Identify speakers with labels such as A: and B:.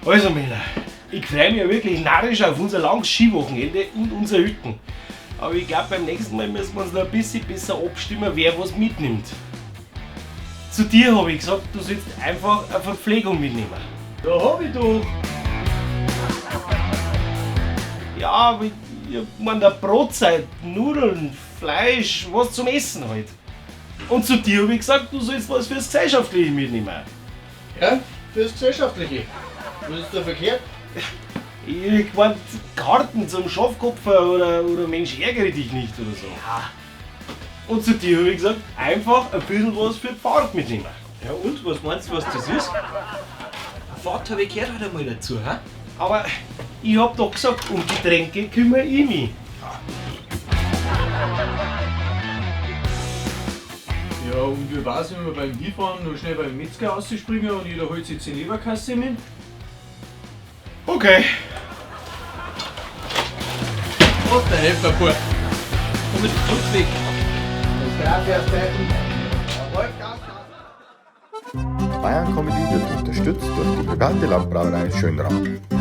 A: Also Männer, ich freue mich ja wirklich narrisch auf unser langes Skiwochenende und unsere Hütten. Aber ich glaube, beim nächsten Mal müssen wir uns noch ein bisschen besser abstimmen, wer was mitnimmt. Zu dir habe ich gesagt, du sollst einfach eine Verpflegung mitnehmen.
B: Da hab ich doch.
A: Ja, aber ich mein, der Brotzeit, Nudeln, Fleisch, was zum Essen halt. Und zu dir habe ich gesagt, du sollst was fürs Gesellschaftliche mitnehmen.
B: Ja, fürs Gesellschaftliche. Was ist da verkehrt?
A: Ich mein, Karten zum Schafkopfer oder Mensch ärgere dich nicht oder so.
B: Ja.
A: Und zu dir habe ich gesagt, einfach ein bisschen was für die Fahrt mitnehmen.
C: Ja und, was meinst du, was das ist? Eine Fahrt habe ich gehört halt einmal dazu, hä?
A: Aber ich hab doch gesagt, um Getränke kümmere ich mich.
B: Ja, und wie war's, wenn wir beim Hinfahren noch schnell beim Metzger rausspringen und jeder holt sich 10 Leberkasse mit?
A: Okay.
B: Und der Helferbub.
C: Und mit Rückweg.
D: Bayern Comedy wird unterstützt durch die private Landbrauerei Schönrath.